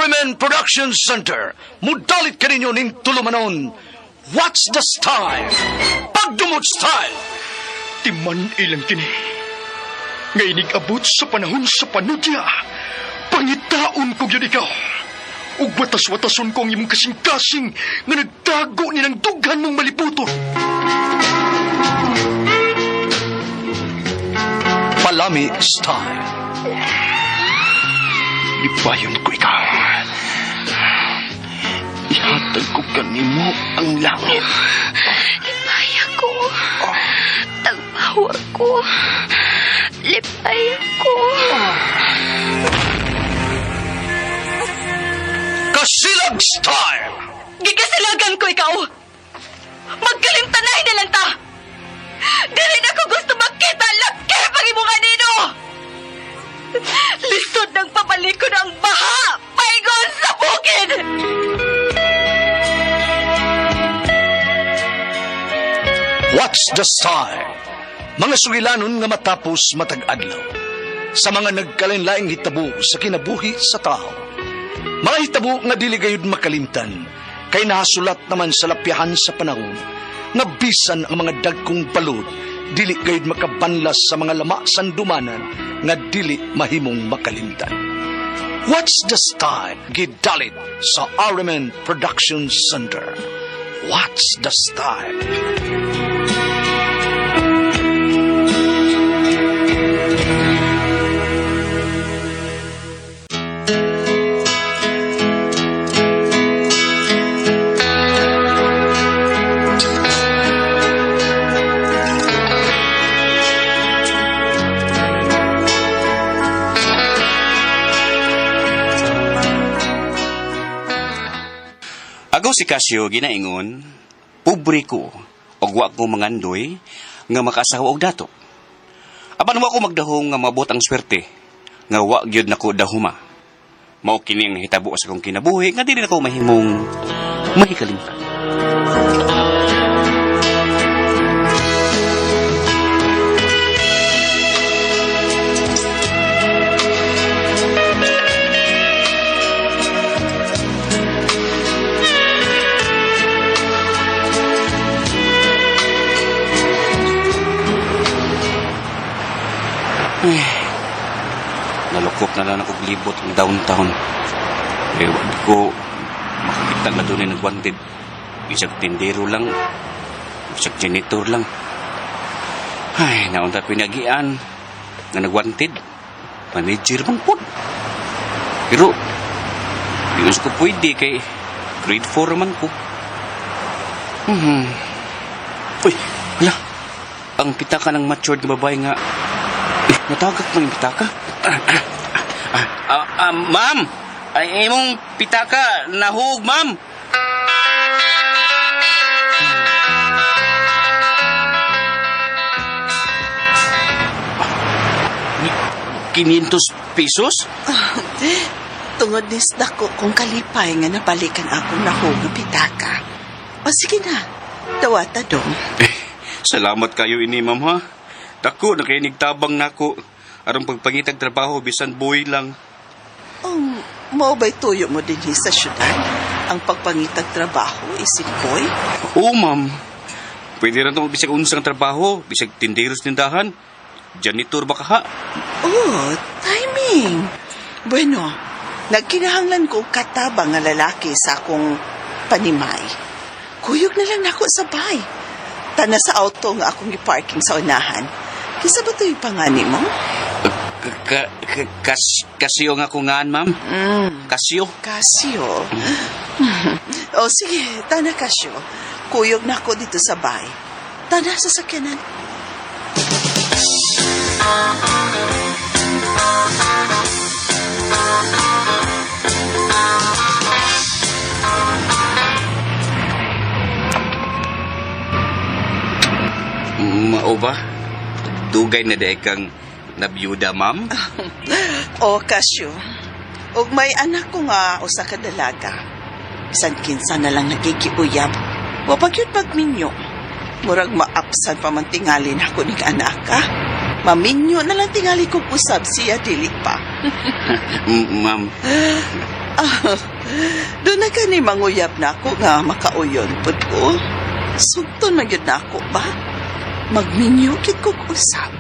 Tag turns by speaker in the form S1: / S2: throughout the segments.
S1: RMN Production Center, mudalit kaninyo ning tulumanon. What's the style? Pagdumot style!
S2: Timan ilang kini. Nga inig-abot sa panahon sa panudya, pangitaon ko gyud ikaw. Ug watas-watason ko ang imong kasing-kasing nga nagtago ni ng dughan mong maliputon.
S1: Palami style.
S2: Lipayon ko ikaw. Ihatag ko kanimo ang langit.
S3: Lipaya ko. Tagpawa ko. Lipaya ko.
S1: Kasilag style!
S3: Gigasilagan ko ikaw. Magkalimtanay na lang ta. Dili na ko gusto makita laki pag imong anino. Lisod ng pabalikon ang baha. Paingon sa bukid.
S1: What's the style? Mga sugilanon nga matapos matag adlaw. Sa mga nagkalain-laing hitabo sa kinabuhi sa tao. Mga hitabo nga dili gayud makalimtan, kay nahasulat naman sa lapyahan sa panahon, nga bisan ang mga dagkong balod, dili gayud makabanlas sa mga lama sandumanan nga dili mahimong makalimtan. What's the style? Gidalit sa RMN Production Center. What's the style?
S4: Agaw si Casio ginaingon, pobre ko og wa ko mangandoy nga makasawa og dato. Apan wa ko magdahong nga mabot ang swerte nga wa gyud nako dahuma. Mao kini ang nahitabo sa akong kinabuhi nga dili nako mahimong mahikalimtan. Ay, nalukop na lang ako libot ang downtown. Ewan ko, makakita nga doon ay nagwanted. Isang tindero lang, isang janitor lang. Ay, naunta pinagian nga nagwanted. Manager man po. Pero, di ko pwede kay grade 4 man ko. Uy, wala. Ang pitaka ng matured nga babae nga eh, natagak man yung pitaka. Ma'am! Ay, imong pitaka, nahug, ma'am! Ah, 500 pesos?
S5: Tungod nis dako kong kalipay nga nabalikan ako nahog nga pitaka. O sige na, dawata dong.
S4: Eh, salamat kayo ini, ma'am, ha? Dako, nakinig tabang nako. Aron pagpangitag trabaho, bisan buhay lang.
S5: Mao ba'y tuyo mo din sa syudad? Ang pagpangitag trabaho isip ko'y?
S4: Oo, ma'am. Pwede rin itong bisag unsang trabaho, bisag tindero sa tindahan, janitor ba ka ha?
S5: Oh, timing. Bueno, nagkinahanglan ko katabang nga lalaki sa akong panimay. Kuyog na lang nako sa bay. Tana sa auto nga akong gi-parking sa unahan. Kinsa ba to'y pangani mo?
S4: Kasyo nga ko ngaan, ma'am. Kasyo.
S5: Casio. O sige, tana Casio. Kuyog na ako dito sa bay. Tana sa sakyanan.
S4: Mao ba? Dugay na dahil kang nabiyuda, ma'am?
S5: O Casio, ug may anak ko nga usa ka dalaga. Bisan kinsa na lang nakikiuyab. Wa pa gyud pagminyo. Murag maapsan pa man tingali nako ning anak ka. Maminyo na lang tingali kog usab siya dili pa.
S4: Ma'am.
S5: Ah, doon na kani manguyab na ako nga makauyon pud ko. Sugton man gyud na ako ba? Magminyo kit kog usab.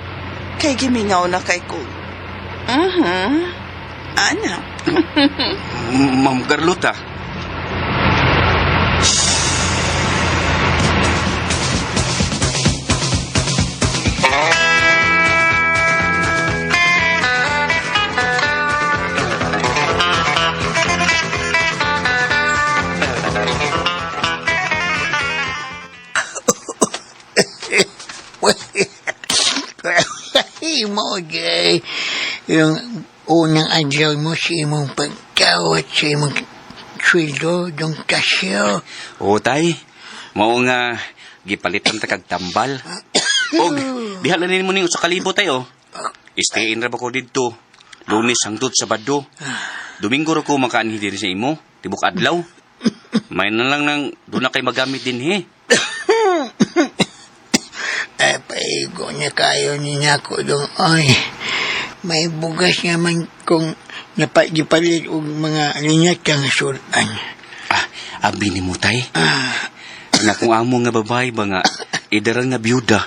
S5: Kay gimingaw na kay ko. Ana.
S4: Ma'am Carlota.
S6: Mo, Jay. Yung unang adlaw mo sa imong pagkawat sa imong sweldo, dong kasyo.
S4: Oo, tay. Mao nga gipalitan ta kag tambal. Og diha lang nimo ning usa ka libo tay oh. Stay in ra ba ko didto. Lunes hangtod Sabado. Domingo ra ko makaanhi diri sa imo, tibok adlaw. May na lang nang doon na kay magamit din he.
S6: Ay, paigo niya kayo ni nako dong. Ay, may bugas naman kung napagipalit og mga linyat kang suran.
S4: Ah, abi ni mo tay. Ang akong amo nga babae ba nga idaran nga byuda.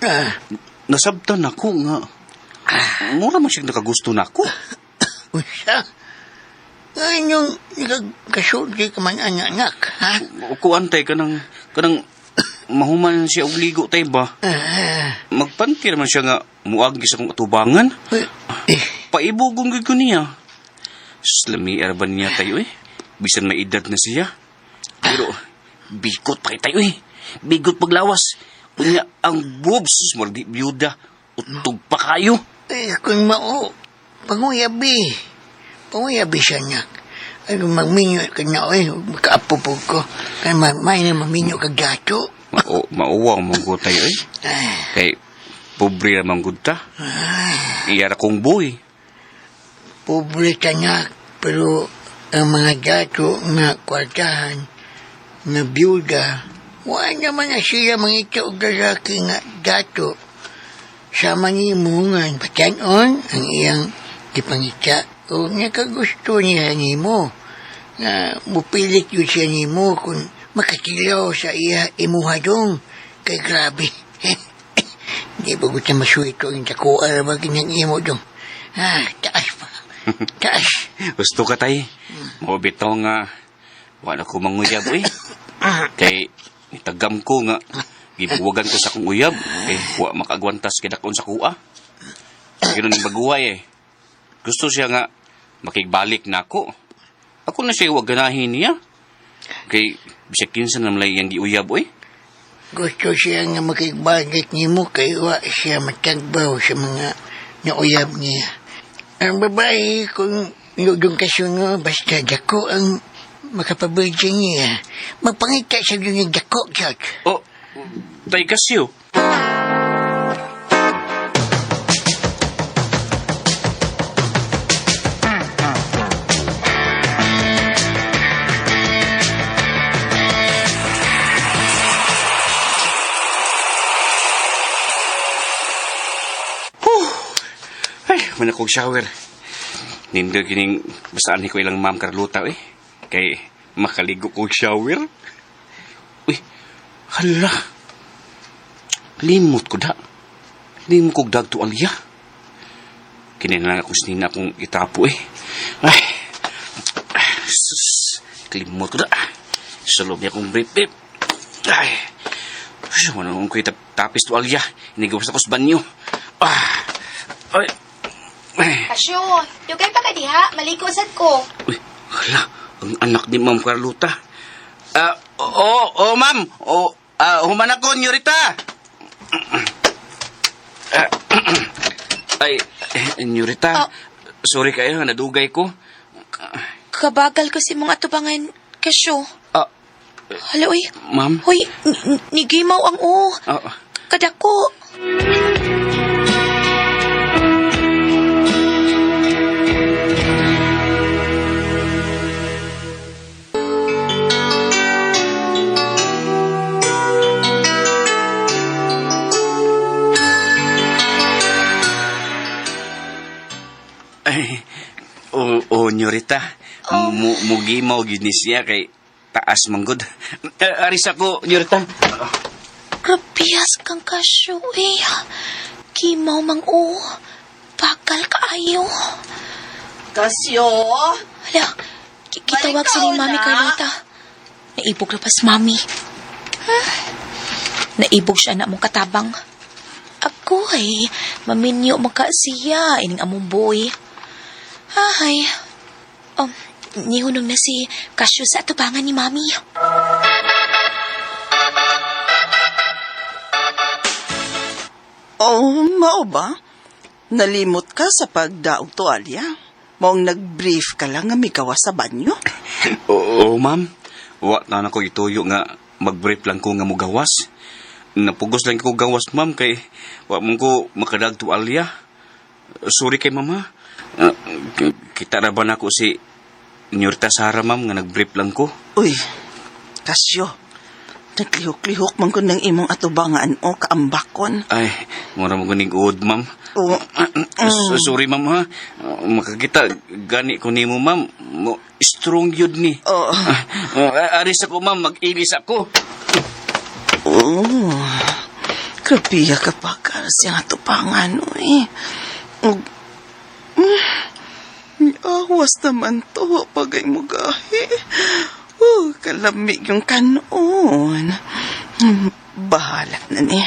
S6: Ah,
S4: Nasabtan ako nga. Mura man siya nakagusto nako.
S6: unsa? Anong nagkasulti ka man anak, ha?
S4: Kuan tay kanang kanang mahuman siya og ligo tay ba.
S6: Ah,
S4: Magpantir man siya nga muagi sa kong atubangan.
S6: eh,
S4: Paibugon gyud ko niya. Slami ba niya tayo eh. Bisan may edad na siya. Pero bigot pa kay tayo eh. Bigot paglawas. Unya ang boobs murag di byuda. Utog pa kayo.
S6: Eh, kung mao, panguyabi. Panguyabi siya niya. Ano, magminyo ka na, eh, makaapupog ko. Kaya may na maminyo ka gato.
S4: Mao mauwaw man ko tayo eh.
S6: Ah,
S4: Kay pobre ra man gud ta. Iyara kong boy.
S6: pobre ka niya, pero ang mga gato nga kwartahan, nga biyuda, wala naman na sila mga ito og lalaki nga gato. Sama ni mo nga, patanon ang iyang gipangita. O nakagusto niya nimo nga mupilit yun siya nimo kung makatilaw sa iya imuha dong. Kay grabe. Di ba gusto masuito ang takuan ra ba ganyang imo dong? Ah, taas pa. Taas.
S4: Gusto ka tay. Mao bitaw nga wala ko manguyab eh. Kay itagam ko nga gibuwagan ko sa akong uyab eh wa makaagwantas kay dakon sa kuha. Ganun ang baguhay eh. Gusto siya nga makigbalik na ako. Ako na siya wa ganahin niya. Kay bisag kinsa na malay iyang giuyab oy.
S6: Gusto siya nga makigbagit nimo kay wa siya matagbaw sa mga nauyab niya. Ang babae kung nudong kasungo basta dako ang makapabudya niya. Magpangita sa yung dako, George.
S4: Oh, tay kasyo. Ay, man akong shower. Nindo kining basaan ko ilang ma'am Carlota eh. Kay makaligo kong shower. Uy, hala. Limot ko da. Limot ko dagto alya. Kini na lang ako sinina akong itapo eh. Ay, sus, limot ko da. Sa loob niya akong brief brief. Ay, ay, wala akong kuya tapis to alya. Inigawas ako sa banyo. Ah, ay, ay.
S7: Kasyo, dugay pa ka diha, maliko sad ko.
S4: Uy, hala, ang anak ni Ma'am Carlota. Ah, oo, oo, ma'am. Oo, ah, human ako, Nyorita. Ah, ay, eh, Nyorita.
S7: Oh.
S4: Sorry kayo, nadugay ko.
S7: Kabagal kasi mga atubangan, Kasyo.
S4: Ah,
S7: Hala, uy.
S4: ma'am.
S7: Hoy, nigimaw ang o.
S4: Ah,
S7: Kadako.
S4: ay, oo, oh, Nyorita. Mugimaw gyud ni siya kay taas manggod. Aris ako, Nyorita.
S7: Grabiyas kang kasyo eh. Kimaw mang o. Bakal kaayo.
S5: Kasyo?
S7: Hala, gitawag sa ni
S5: Balik ka
S7: Mami
S5: una.
S7: Carlota. Naibog na pas, Mami. Huh? Naibog siya na mong katabang. Ako ay, maminyo maka siya, ining among boy. Ay, nihunong na si Casio sa atubangan ni Mami.
S5: Oh, mao ba? Nalimot ka sa pagdaog tuwalya? Maong nag-brief ka lang nga migawa sa banyo?
S4: Oo, ma'am. Wa na ko ituyo nga mag-brief lang ko nga mugawas. Napugos lang ko gawas, ma'am, kay wa man ko makadag tuwalya. Sorry kay mama. Kita ra ba nako si Nyorta Sara, ma'am, nga nag-brief lang ko.
S5: Uy, Kasyo, naglihok-lihok man ko ng imong atubangan o kaambakon.
S4: Ay, mura mo kuning uod, ma'am.
S5: O,
S4: Sorry, ma'am, ha. Makakita, gani ko nimo, ma'am. Strong yun ni.
S5: Oo.
S4: Aris ako, ma'am. Mag-ilis ako.
S5: Oh, grabe ka pa siyang atubangan, uy. Og, awas naman to, pagay mo gahi. Oh, kalamig yung kanon. Bahala na ni.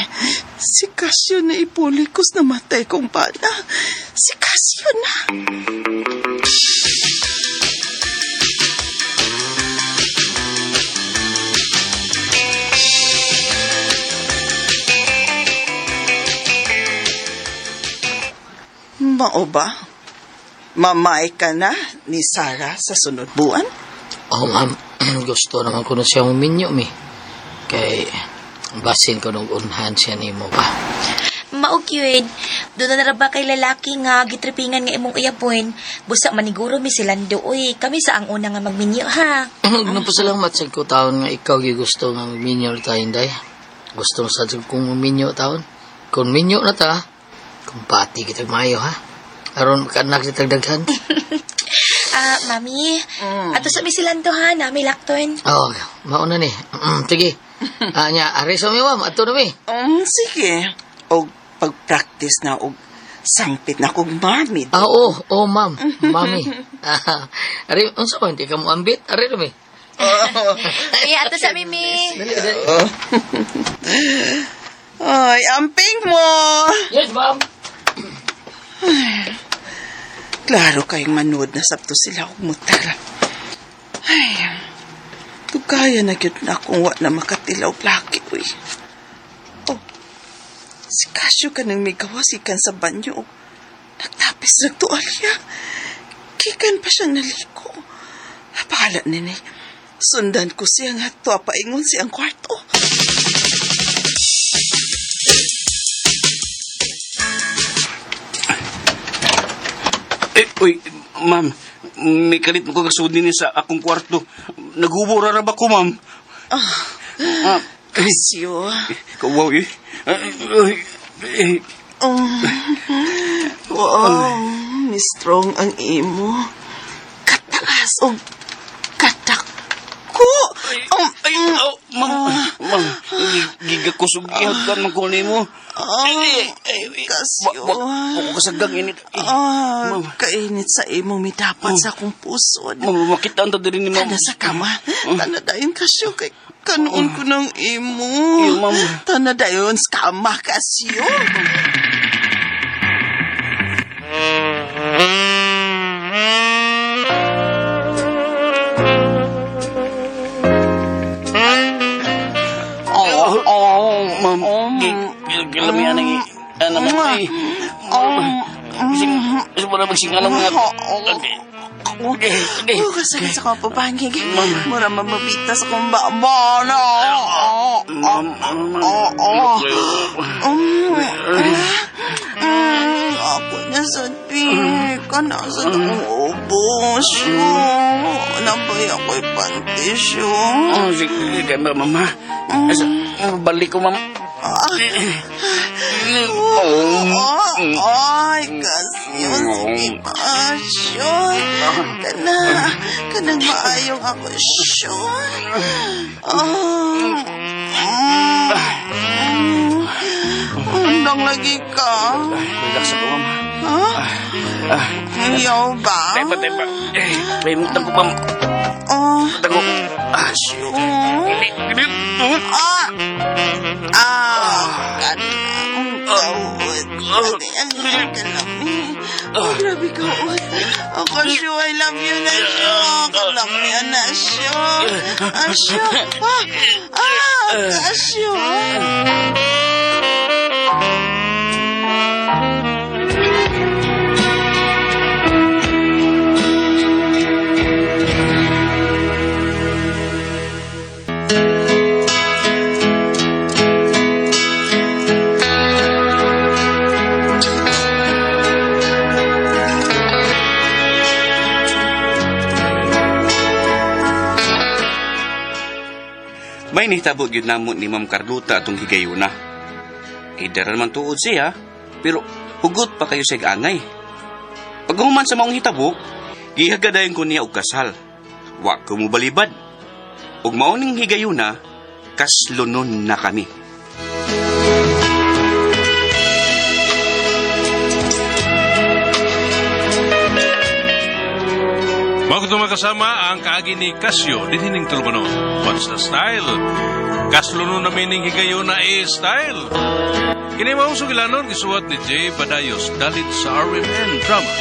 S5: Si Casio na ipulikos na matay kong bana. Si Casio na. Mao ba? Mamay ka na ni Sarah sa sunod buwan?
S8: Oh, ma'am, gusto naman ko na siya uminyo, mi. Kay, basin ko nung unhan siya ni mo ba.
S7: Maog yun. Doon na ba kay lalaki nga gitripingan nga imong uyabon. Busa maniguro mi silando uy. Kami sa ang una nga magminyo ha.
S8: Nagpasalamat sa ko taon nga ikaw gyud gusto nga magminyo na tayo, Inday. Gusto mo sa kung maminyo taon. Kung minyo na ta, kumpati kitag maayo, ha? Aron makaanak sa tagdaghan.
S7: Ah, mami. Ato sa mi silando ha, nami lakton.
S8: Oh, mauna ni. Sige. Anya, ari sa mi, ma'am. Ato na mi.
S5: Sige. Og pag-practice na og sangpit na kog mami.
S8: Ah, oo, oh, ma'am. Mami. Ah, ari, unsa man, di ka mo ambit? Ari na mi.
S7: Ay, ato sa mi mi.
S8: Dali, dali.
S5: Ay, amping mo!
S8: Yes, ma'am.
S5: Klaro kayong manood na sabto sila og mutar. Ay, tugaya na gyud na akong wa na makatilaw laki, uy. Oh, si Casio ka nang migawas ikan sa banyo. Og nagtapis nagtualya. Kikan pa siya naliko. Bahala nini. Sundan ko siya nga tuwa paingon siyang kwarto.
S4: Eh, uy, ma'am. May kalit mo ko kasud ni sa akong kwarto. Naghubo ra ra ba ko, ma'am? Ah,
S5: Casio.
S4: Kawaw, eh. Ay, ay, eh.
S5: Wow, Miss Strong ang imo. Kataas o katako.
S4: Ay, oh, ma'am, ma'am, gigakusog ihagkan man ko nimo.
S5: Ah, Casio.
S4: Wa ko kasagang init. Eh,
S5: Ah,
S4: ma'am.
S5: kainit sa imo midapat sa akong pusod.
S4: Ma'am, makita ang diri ni ma'am.
S5: Tana sa kama. Tana dayon Casio kay kanoon ko ng imo.
S4: Iyo, ma'am.
S5: Tana dayon sa kama Casio.
S4: Oh, oh, ma'am. Gilamian ang ano man eh. Bising, wala magsingalang nga. Okay. Okay, okay.
S5: Oh, kasakit sa akong papangig. Mura mamabita sa akong babana.
S4: Ma'am, ma'am,
S5: Oh, oh. Ako na sa pika, nasa akong ubos. Nabay ako'y pantisyo.
S4: Oh, sige, kay mama. Asa, balik ko, ma'am.
S5: Oh, ay, kasi. Yun, sige pa, Sean. Kana, kanang maayong ako, Sean. Oh. Undang lagi ka.
S4: Relax ako, ma'am.
S5: Ha? Ayaw ba?
S4: Tepa, tepa. Eh, may mutang ko, ma'am.
S5: Oh.
S4: Mutang ko. Ah,
S5: Ah! Ah! Kanang kawot. Ate, ang kalami. Oh, grabe kawot. Ako, Shu, I love you na, Shu. Kalami na, Shu. Ah, Shu. Ah! Ah! Shu.
S4: May nihitabo gyud namo ni Ma'am Carlota atong higayuna. Idara man tuod siya, pero hugot pa kayo sa angay. Paghuman sa maong hitabo, gihagadayon ko niya og kasal. Wa ko mo balibad. Ug mao ning higayuna, kaslunon na kami.
S9: Bago ito makasama ang kaagi ni Casio, dinining tulumanon. What's the style? Kasluno na meaning higayon na eh style. Kini mao sugilanon gisuwat ni Jay Badayos dalit sa RMN Drama.